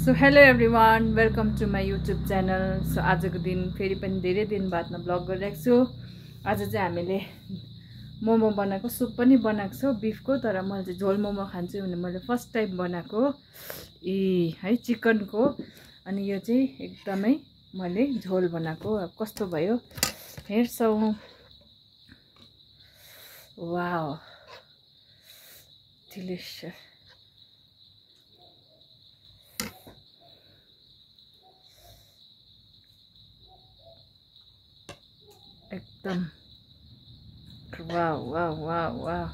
So hello everyone, welcome to my YouTube channel. So आजको दिन फेरि पनि धेरै दिन बादमा ब्लग गरिरहेको छु। आज चाहिँ हामीले मोमो बनाएको, सुप पनि बनाएको छु बिफको, तर मैले चाहिँ झोल मोमो खान्छु भने मैले फर्स्ट टाइम बनाएको है चिकनको। अनि यो चाहिँ एकदमै मैले झोल बनाएको। अब कस्तो भयो हेर्छौँ। Wow, delicious. एकदम वाव वाव वाव वाव।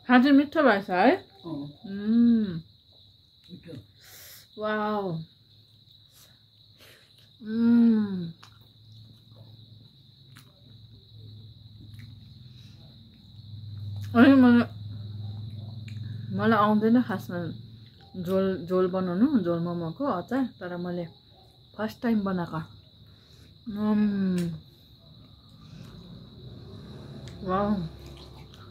खाँचै मिठो भएछ है। वाव। अनि मलाई आउँदैन खासमा झोल बनाउनु, झोल मोमोको अचार, तर मैले फर्स्ट टाइम बनाएको। वाउ।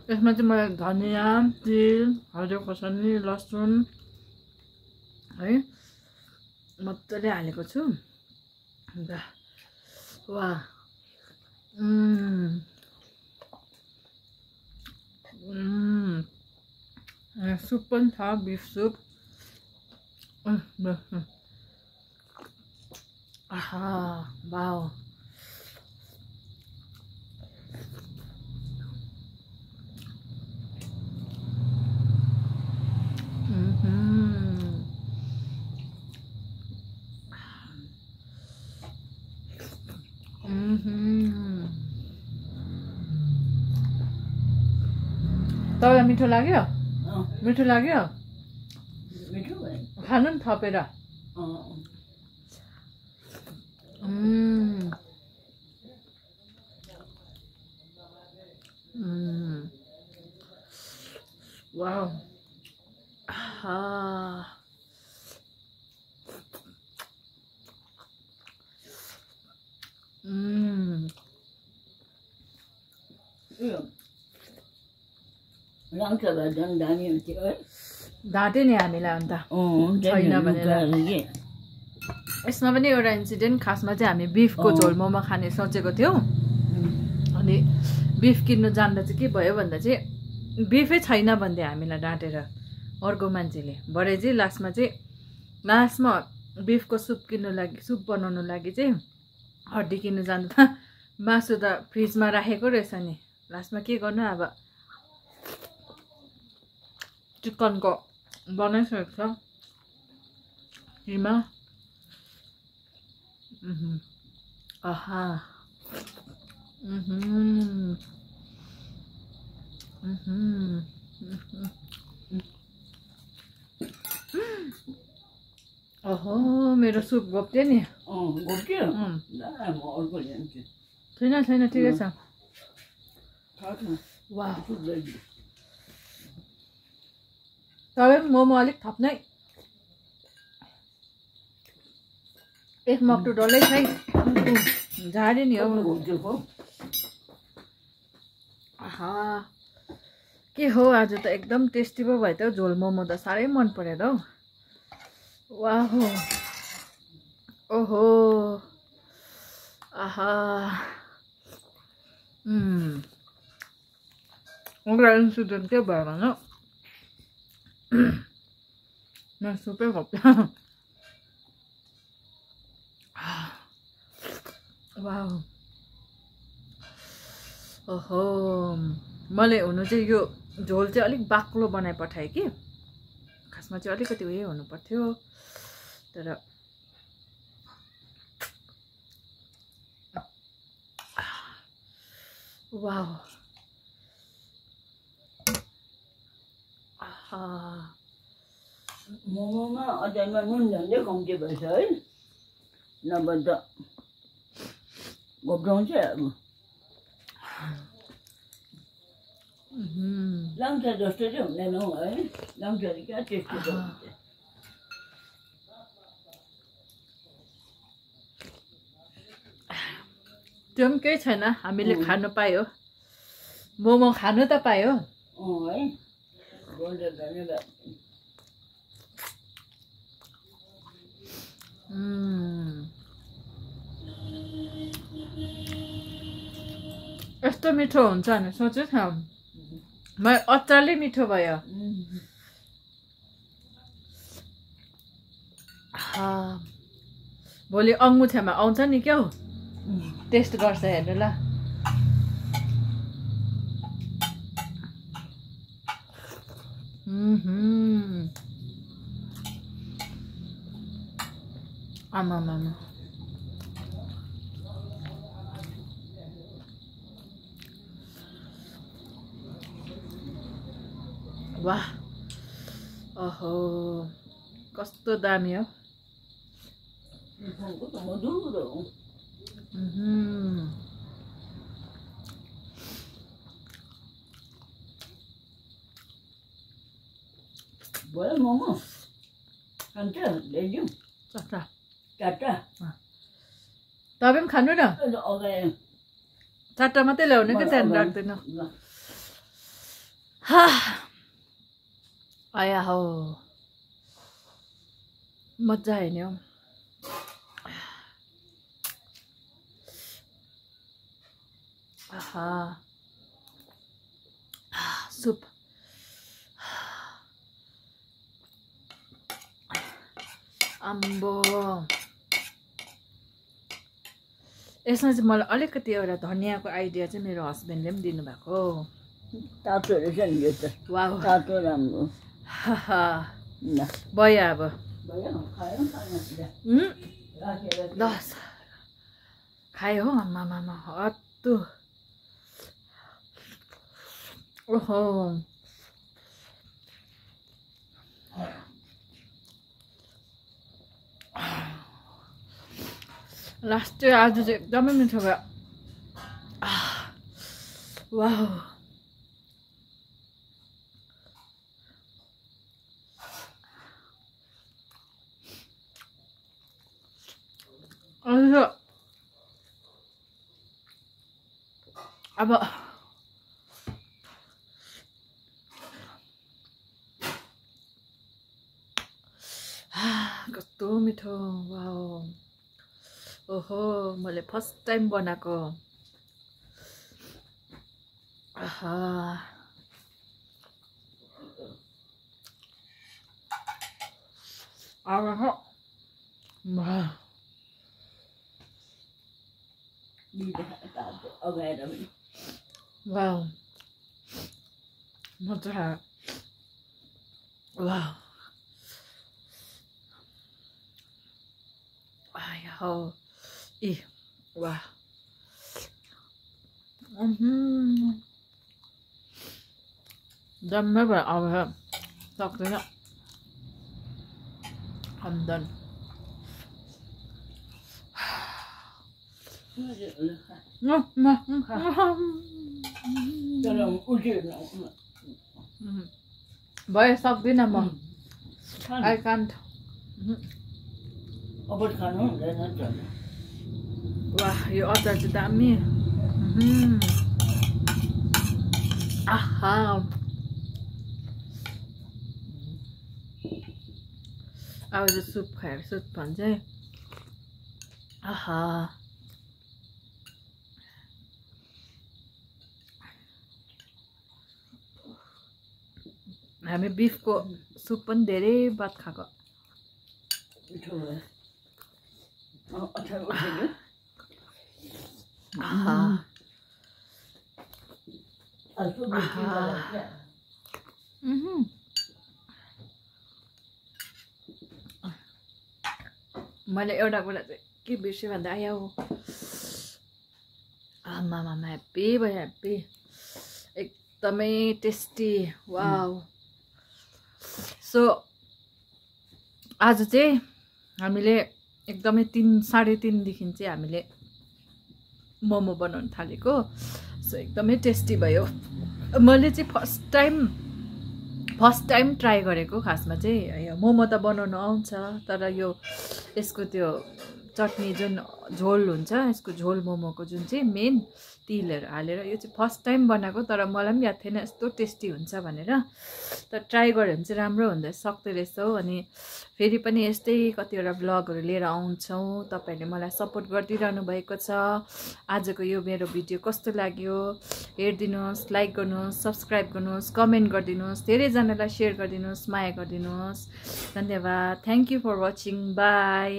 यसमा चाहिँ मैले धनिया, तिल, हरियो खोर्सानी, लसुन है मजाले हालेको छु। अन्त वाह, सुप पनि छ, बिफ सुप। आहा, वाउ। तपाईँलाई मिठो लाग्यो? मिठो लाग्यो? खानु नि थपेर। वाउ। ढाँट्यो नि हामीलाई अन्त छैन भनेर। यसमा पनि एउटा इन्सिडेन्ट, खासमा चाहिँ हामी बिफको झोल मोमो खाने सोचेको थियौँ। अनि बिफ किन्नु जाँदा चाहिँ के भयो भन्दा चाहिँ बिफै छैन भन्दै हामीलाई डाँटेर अर्को मान्छेले। भरे चाहिँ लास्टमा बिफको सुप बनाउनु लागि चाहिँ हड्डी किन्नु जाँदा त मासु त फ्रिजमा राखेको रहेछ नि। लास्टमा के गर्नु, अब चिकनको बनाइसकेको छ किमा। आहा। ओहो, मेरो सुप गोप्यो नि। छैन ठिकै छ। वाह। तपाईँ मोमो अलिक थप्नै, एक मक्टु डल्लै खै झाडी नि हो। आहा, के हो आज त एकदम टेस्टी पो भयो त हौ। झोल मोमो त साह्रै मन पर्यो त हौ। वाह। ओहो, आहा। एउटा इन्सिडेन्ट के भयो भने मैं सुपै खोप्छ। वाह। ओहो, मैले हुनु चाहिँ यो झोल चाहिँ अलिक बाक्लो बनाइ पठाएँ कि। खासमा चाहिँ अलिकति उयो हुनु पर्थ्यो, तर वाह। मोमोमा अचारमा नुन झन्डै कम्ती भएछ है, नभए त घोप्टाउँछ। अब लाम्चा जस्तो चाहिँ हुँदैन हौ है, लाम्चा चाहिँ क्या टेस्टी हुन्छ। त्यो पनि केही छैन हामीले खानु पायो मोमो खानु त पायो है बहुत धन्यवाद यस्तो मिठो हुन्छ भने सोचेको थिएँ म अचारले मिठो भयो भोलि अङ्गुठ्यामा आउँछ नि क्या हो टेस्ट गर्छ हेर्नु ल आमामा वाह ओहो कस्तो दामी हो भयो मोमो खान्छ ल्याइदिउँ चारवटा तपाईँ पनि खानु न चारवटा मात्रै ल्याउने क्या त्यहाँदेखि राख्दैन आया हो मजा आयो नि हौ सुप अम्बो यसमा चाहिँ मलाई अलिकति एउटा धनियाँको आइडिया चाहिँ मेरो हस्बेन्डले पनि दिनुभएको तातो रहेछ नि यो त वाह तातो राम्रो भयो अब ल खायो हो आमामा हत्तु ओहो लास्ट चाहिँ आज चाहिँ एकदमै मिठो भयो वाह अब कस्तो मिठो वाह ओहो मैले फर्स्ट टाइम बनाएको आहा आहा वाह मजा आयो वाह आया हो ए वाह जम्मै भयो अब सक्दैन I'm done. No. भयो सक्दिनँ म I can't. अब खानु हुँदैन वाह यो अचार चाहिँ दामी आहा अब चाहिँ सुप खाएर सुप भन्छ आहा हामी बिफको सुप पनि धेरै बात खाएको मिठो भयो अचार उठ्यो आहा मैले एउटा कुरा चाहिँ के बिर्सेँ भन्दा आयो आमामा ह्याप्पी भयो ह्याप्पी एकदमै टेस्टी वाउ सो आज चाहिँ हामीले एकदमै 3:30 देखि चाहिँ हामीले मोमो बनाउन थालेको सो एकदमै टेस्टी भयो मैले चाहिँ फर्स्ट टाइम ट्राई गरेको खासमा चाहिँ मोमो त बनाउनु आउँछ तर यो यसको त्यो चटनी जुन झोल हुन्छ यसको झोल मोमोको जुन चाहिँ मेन तिलहरू हालेर यो चाहिँ फर्स्ट टाइम बनाएको तर मलाई पनि याद थिएन यस्तो टेस्टी हुन्छ भनेर तर ट्राई गऱ्यो भने चाहिँ राम्रो हुँदै सक्दो रहेछ हो अनि फेरि पनि यस्तै कतिवटा ब्लगहरू लिएर आउँछौँ तपाईहरुले मलाई सपोर्ट गरिदिरहनु भएको छ आजको यो मेरो भिडियो कस्तो लाग्यो हेरिदिनुस् लाइक गर्नुस् सब्स्क्राइब गर्नुस् कमेन्ट गरिदिनुस् धेरैजनालाई शेयर गरिदिनुस् माया गरिदिनुस् धन्यवाद thank you for watching by